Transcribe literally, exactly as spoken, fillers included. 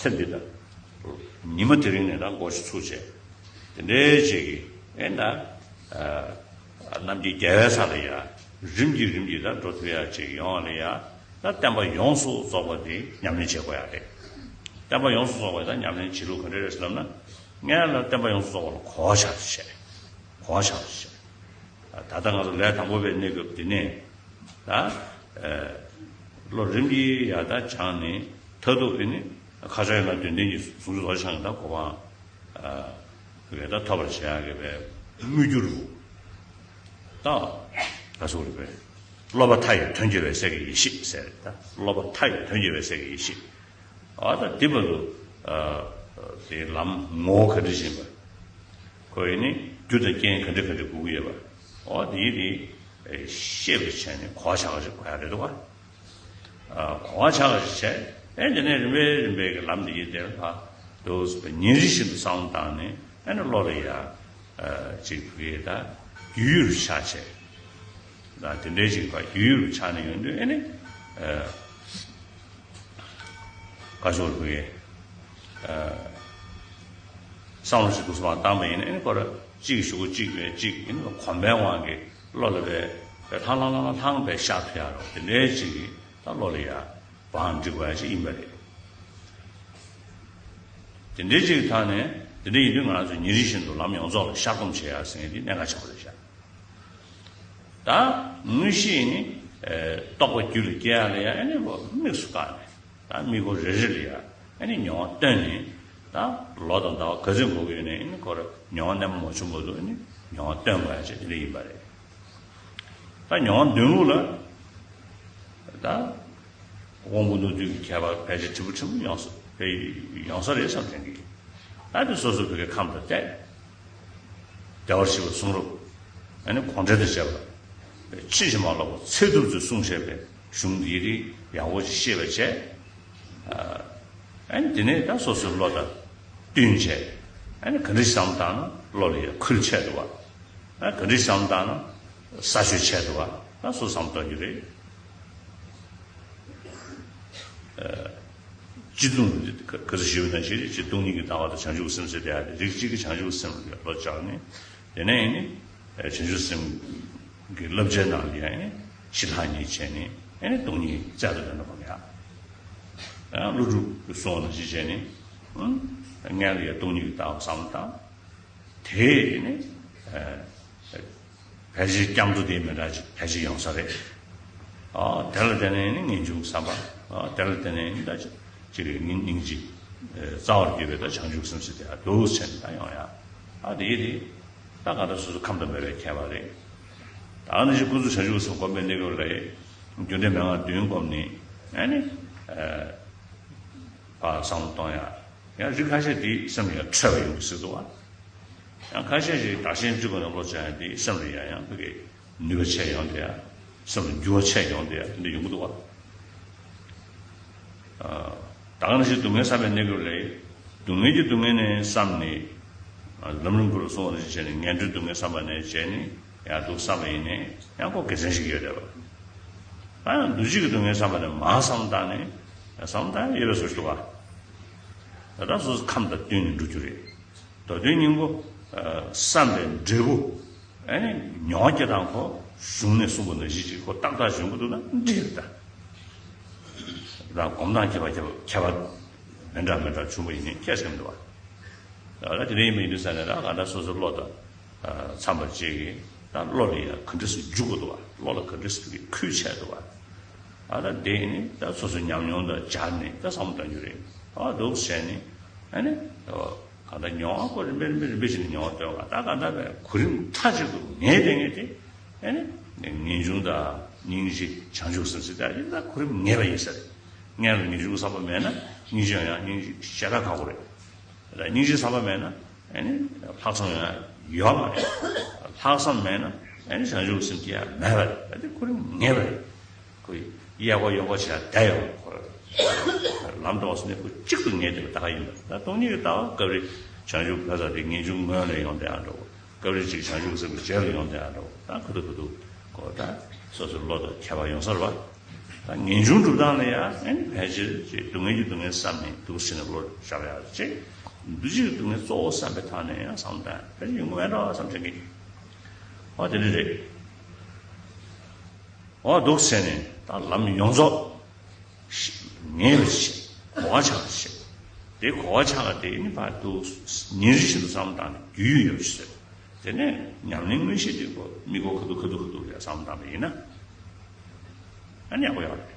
ཚེ་འདི་དང་། ཉི་མ་དེ་རིང་ནས་ད་འགོ་ཞིག་ཚུགས་བྱས། དེ་འདྲའི་ཅིག་གིས་ཨེ་ད། རྣམ་མཁྱེན་རྒྱལ་བའི་ས་ལ་ཡ། རིམ་གྱིས་རིམ་གྱིས་ད་འགྲོ་ཐུབ་ཡ་ཅིག་ཡོང་བ་ལ་ཡ། ད་བསྟན་པ་ཡོངས་སུ་རྫོགས་པ་དེ་ཉམས་ལེན་བྱེད་དགོས་ཡ་རེད། བསྟན་པ་ཡོངས་སུ་རྫོགས་པ་ད་ཉམས་ལེན་བྱེད་ལུགས་ག་འདྲ་རེད་ཟེར་ལབ་ན། སྔོན་ལ་བསྟན་པ་ཡོངས་སུ་རྫོགས་པ་ལ་གོ་བ་ཆགས་ཤིག་གོ་བ་ཆགས་ཤིག་ད་ལྟ་ང་ཚོ་ལས་དང་པོ་པའི་གནས་སྐབས་འདི་ནས་ད། ཨ། བློ་རིམ་གྱིས་ཡར་ད་སྦྱངས་ནས་མཐར་ཐུག་དེ་ནི་ཁ་སང་ཡིན་ན་དོན་ལྡན་གྱི་ཟུང་འཇུག་རྡོ་རྗེ་འཆང་གི་ད་གོ་འཕང་། ཨ། བས་ད་ཐོབ་པར་བྱ་ཡག་གི་བའི་དམིགས་རྒྱུ་རུ། ད། ག་ཟེར་དགོས་རེད་པས། སློབ་པ་མཐའ་ཡས་དོན་རྒྱལ་བའི་སྲས་ཀྱི་ཡེ་ཤེས་ཟེར་ད། སློབ་པ་མཐའ་ཡས་དོན་རྒྱལ་བའི་སྲས་ཀྱི་ཡེ་ཤེས། ཨ་ད་དེ་བར་དུ། ཨ། དེའི་ལམ་ངོ་བོ་ག་འདྲ་ཞིག་ཡིན་པ། ཁོ་ཡིས་ནི་རྒྱུ་དང་རྐྱེན་ག་འདྲ་ག་འདྲ་དགོས་ཀྱི་ཡོད་པ། ཨོ་དེ་ཡིས་དེ་ཤེས་པར་བྱས་ནས་གོ་བ་ཆགས་པ་ཞིག་གོ་ཡ་རེད་འདུག་ག་ཨ། གོ་བ་ཆགས་པ་ཞིག་བྱས། ཨེ་དེ་ནས་རིམ་པས་རིམ་པས་ཀྱི་ལམ་འདི་ཡི་དེར་ཕར་འདུག་ཉིན་རེ་བཞིན་དུ་བསམ་བློ་བཏང་ནས་ཨེ་ནི་བློ་ལ་ཡ། ཨ། ཅིག་བུ་གའི་ད་ཡུལ་ཡུལ་རུ་ཆགས་བྱས། ད་དེ་འདྲའི་ཅིག་ཕར་ཡུལ་ཡུལ་རུ་ཆགས་ནས་ཡོང་དུས་ཨེ་ནི། ཨ། བཀའ་ཤོག་རུ་ཡས། བསམ་བློ་ཞིག་འདུག་སེ་མར་བཏང་བ་ཡིན་ན་ཨེ་ནི་ཁོ་ར་གཅིག་གཞུག་གུ་གཅིག་བས་གཅིག་ཡིན་ན་གོམས་པའི་དབང་གིས་བློ་ལ་བས་བས་ལྷང་ལྷང་ལྷང་ལྷང་བས་ཤར་ཐུབ་ཡ་རོགས་དེ་འདྲའི་ཅིག་གིས་ད་བློ་ལ་ཡ་བང་སྒྲིག་དགོས་ཡ་ཅིག་ཡིན་པ་རེད། དེ་འདྲའི་ཅིག་ཐ་ནས་དེ་འདྲ་ཡིན་དུས་ང་རང་ཚོ་ཉིན་རེ་བཞིན་དུ་ལམ་ཡོངས་རྫོགས་ལ་ཤར་སྒོམ་བྱེད་ཡ་ཟེར་མཁན་དེ་གནད་འགག་ཆེན་པོ་རེད་ཤག་ད་དངོས་གཞི་ནི། ཨེ། རྟོག་པ་རྒྱུད་ལ་སྐྱེ་ཡ་ལ་ཡ་ཨ་ནི་ཁོ་དམིགས་སུ་བཀར་ནས་ད་དམིགས་སྒོ་རེ་རེ་ལ་ཡ་ཨ་ནི་མྱོང་བ་བཏོན་ནས་ད་ལོ་དང་ཟླ་བ་ག་ཚོད་འགོར་གྱི་ཡོད་ནའི་ཨ་ནི་ཁོ་ར་མྱོང་བ་རྣལ་མ་མ་བྱུང་བར་དུ་ཨ་ནི་མྱོང་བ་བཏོན་དགོས་ཡ་ཅིག་དེ་འདྲ་ཡིན་པ་རེད། ད་མྱོང་བ་འདོན་ལུགས་ལ་ད་དབང་པོ་རྣོ་རྟུལ་གྱི་ཁྱད་པར་ཕལ་ཆེར་ཕྲན་བུ་ཕྲན་བུ་ཡོང་ས་དེ་ཡོང་ས་རེད་བསམ་དྲན་གྱི། ད་དེ་སོ་སོ་བོད་ཀྱི་ཁམས་དང་བལྟས། བདེ་བར་གཤེགས་པའི་གསུང་རབ། ཨ་ནི་དགོངས་འགྲེལ་དང་བཅས་པ། ཕྱིས་ཕྱིན་མ་ལོག་པ་ཚད་ཐུབ་ཚོས་གསུངས་བཞག་པའི་གཞུང་འདི་རིགས་ཡག་པོ་ཞིག་ཤེས་པར་བྱས། ཨ་ནི་དེ་ནས་ད་སོ་སོའི་བློ་དང་བསྟུན་བྱས། ཨ་ནི་ག་འདྲ་ཞིག་བསམ་བཏང་ན་བློ་ལ་ཡང་ཁུར་ཆེ་འདུག་བ། ཨ་ག་འདྲ་ཞིག་བསམ་བཏང་ན་ས་ཆོད་ཆེ་འདུག་བ། ད་སོ་སོ་བསམ་བཏང་རྒྱུ་རེད། སྤྱི་གཙུག་ག་ཚོད་ཞུས་པ་ནང་བཞིན་རེད། སྤྱི་སྟོང་ཉིད་ཀྱི་ལྟ་བ་དང་བྱང་ཆུབ་སེམས་ཟེར་དེ་ཡང་རིགས་གཅིག་གི་བྱང་ཆུབ་སེམས་ལ་བློ་སྦྱངས་ནས། དེ་ནས་ནི་བྱང་ཆུབ་སེམས་ཀྱི་བསླབ་བྱའི་ནང་ལ་ཡང་ཞི་ལྷག་ཉིད་བྱས་ནས་ཨེ་ནི་སྟོང་ཉིད་རྩལ་དུ་ལེན་པ་ཡང་། ཡང་ཀླུ་སྒྲུབ་ཀྱིས་གསུངས་པ་ནང་བཞིན་བྱས་ནས་སྔོན་ལ་ཡང་སྟོང་ཉིད་ཀྱི་ལྟ་བ་བསམ་བློ་བཏང་། དེ་ནི་ཕལ་ཆེར་སྐྱབས་འགྲོ་དེ་མི་འདྲ་ཅིག་ཕལ་ཆེར་ཡོང་ས་རེད། ཨ་དེ་ལ་བརྟེན་ནས་ནི་ངེས་འབྱུང་བསམ་པ། ཨ་དེ་ལ་བརྟེན་ནས་ནི་ད་ཅིག་ཅིག་གི་སྙིང་རྗེ་རྩ་བར་གྱུར་པའི་ད་བྱང་ཆུབ་སེམས་ཟེར་དེ་ཡང་འདུག་བྱས་ནས་ད་ཡོང་ཡ། ཨ་དེ་ཡིན་དེ་ད་ག་འདྲ་སོ་སོ་ཁམས་དང་མོས་པའི་ཁྱད་པར་རེད། ད་ནི་ཅིག་ཀུན་རྫོབ་བྱང་ཆུབ་སེམས་སྒོམ་པའི་གནས་སྐབས་ལ་རྒྱུ་འབྲས་མན་ངག་བདུན་བསྒོམས་ནས་ཨ་ནི་ཕར་བསམ་བློ་གཏོང་ཡ། ཡང་རིགས་ཁ་ཤས་དེ་སེམས་ལ་ཡང་འཕྲོད་པ་ཡོང་གི་སྲིད་འདུག་བ། ཡང་ཁ་ཤས་ཤིག་བདག་གཞན་གཅིག་པུ་ནས་བློ་སྦྱང་ཡ་དེ་སེམས་ལ་ཡང་ཡང་ཕ་གི་ནུས་པ་ཆེ་ཡོང་དེ་ཡ། སེམས་ལ་འགྱུར་བ་ཆེ་ཡོང་དེ་ཡ་དེ་འདྲ་ཡོང་གི་འདུག་བ། ད་ག་ནང་བཞིན་སྡུག་བསྔལ་བསམ་པའི་གནས་སྐབས་ལ། སྡུག་བསྔལ་གྱི་སྡུག་བསྔལ་ནས་བསམ་ནས། ལམ་རིམ་ཁོ་ལ་གསུངས་པ་ནང་བཞིན་བྱས་ནས་ངན་འགྲོའི་སྡུག་བསྔལ་བསམ་པ་ནས་བྱས་ནས་ཡང་སྡུག་བསམ་པ་ཡིན་ནས་ཡང་ཁོ་དགེ་མཚན་ཞིག་ཡོད་རེད་བ། ད་ཡང་འདུ་བྱེད་ཀྱི་སྡུག་བསྔལ་བསམ་པ་ནས་མར་བསམ་བཏང་ནས་བསམ་བཏང་ཡོད་པའི་བཟོ་ཞིག་འདུག་བ། ད་ལྟ་སོ་སོ་ཁམས་དང་བསྟུན་ནས་འགྲོ་རྒྱུ་རེད། མདོ་དོན་སྙིང་པོ། བསམ་པའི་འབྲས་བུ། ཨ་ནི་མྱོང་བ་སྐྱེ་སྟངས་ཁོ་གཞུང་ནས་གསུངས་པ་ནང་བཞིན་ཅིག་ཁོ་ཏག་ཏག་བྱུང་གི་འདུག་ན་འགྲིག་རེད་ད། ད་སྒོམ་སྟངས་ཁྱད་པར་ཁྱད་པར་ཁྱད་པར་མི་འདྲ་མི་འདྲ་བྱུང་བ་ཡིན་ནའི་ཁྱད་ཆེ་མི་འདུག་བ། ད་ལ་དེ་འདྲ་ཡིན་པ་ཡིན་དུས་ས་ནས་ད་ག་འདྲ་སོ་སོའི་བློ་དང་འཚམས་པ་བཅས་ཀྱིས་ད་བློ་ལ་ཡང་ག་འདྲ་སེ་འཇུག་དགོས་འདུག་བ། བློ་ལ་ག་འདྲ་སེ་ཁུར་ཆེ་འདུག་བ། ཨ་ད་དེ་ནི་ད་སོ་སོའི་ཉམས་མྱོང་དང་སྦྱར་ནས་ད་བསམ་བློ་གཏོང་རྒྱུ་རེད། ཨ་འདུག་བྱས་ནས་ཨ་ནི་གང་ལྟར་མྱོང་བ་ཁོ་རིམ་པས་རིམ་པས་རིམ་པས་བྱས་ནས་མྱོང་བ་སྟོན་ག་ད་གང་ལྟར་བས་གོ་རིམ་མཐའ་གཅིག་ཏུ་ངེས་ཏེ་ངེས་ཏེ་ཨ་ནི་ངེས་འབྱུང་དང་སྙིང་རྗེ་བྱང་ཆུབ་སེམས་ཟེར་ད་ཡིན་ད་གོ་རིམ་ངེས་པ་ཡིན་ས་རེད། སྔོན་ལ་ངེས་འབྱུང་བསམ་པ་མེད་ན་སྙིང་རྗེ་ཡང་སྙིང་རྗེ་ཞེ་དྲག་ཁག་པོ་རེད། སྙིང་རྗེ་བསམ་པ་མེད་ན་ཨ་ནི་ལྷག་བསམ་ཡང་ཡོད་མ་རེད། ལྷག་བསམ་མེད་ན་ཨ་ནི་བྱང་ཆུབ་སེམས་སྐྱེ་ཡ་མེད་པ་རེད། ཨ་ནི་ཁོ་རང་ངེས་པ་རེད། ཁོ་གཡས་སྐོར་གཡོན་སྐོར་བྱས་བསྡད་ཡོང་ཁོ་ལམ་འགྲོ་སོང་ནས་ཁོ་གཅིག་ཏུ་ངེས་དེ་ད་ག་ཡིན་པ་ད་སྟོང་ཉིད་ཀྱི་ལྟ་བ་སྐབས་རེ་བྱང་ཆུབ་ཕ་ས་དེ་ངེས་འབྱུང་སྔོན་ལ་ཡོང་བསྡད་ཡ་འགྲོ། སྐབས་རེ་གཅིག་བྱང་ཆུབ་སེམས་ཀྱི་རྗེས་ལ་ཡོང་བསྡད་ཡ་འགྲོ། ད་ཁོ་ཐུག་ཁོ་ཐུག་ཁོ་ད་སོ་སོའི་བློ་དང་ཁྱད་པར་ཡོང་ས་རེད་བ། ད་ངེས་འབྱུང་སྒྲུབ་སྟངས་ལ་ཡང་ཨེ་ནི་ཕལ་ཆེར་ཅིག་སྡུག་བསྔལ་གྱི་སྡུག་བསྔལ་བསམ་ནས་འདུག་ཟེར་ནས་བློ་བཞག་ཡག་ཅིག་འདུ་བྱེད་ཀྱི་སྡུག་བསྔལ་གཙོ་བོ་བསམ་པའི་ཐོག་ནས་ཡང་བསམ་བློ་བཏང་ཕལ་ཆེར་ཡོང་གི་མེད་འགྲོ་བསམ་དྲན་གྱི། ཨོ་དེ་འདྲ་རེད། ཨོ་འདུག་ཟེར་ནས་ད་ལམ་ཡོངས་རྫོགས་ངེས་པར་བྱེད། གོ་བ་ཆགས་པར་བྱེད། དེ་གོ་བ་ཆགས་པ་དེ་ནི་ཕར་འདུག་ཉིན་རེ་བཞིན་དུ་བསམ་བློ་བཏང་ནས་རྒྱུས་ཡོད་པ་ཞིག་བཟོས། དེ་ནས་ཉམས་ལེན་དངོས་གཞི་དེ་གོ་མི་གོ་ཁ་ཐུག་ཁ་ཐུག་ཁ་ཐུག་རེད་བསམ་བློ་བཏང་པ་ཡིན་ན། ཨ་ནི་ཡག་པོ་ཡོད་རེད།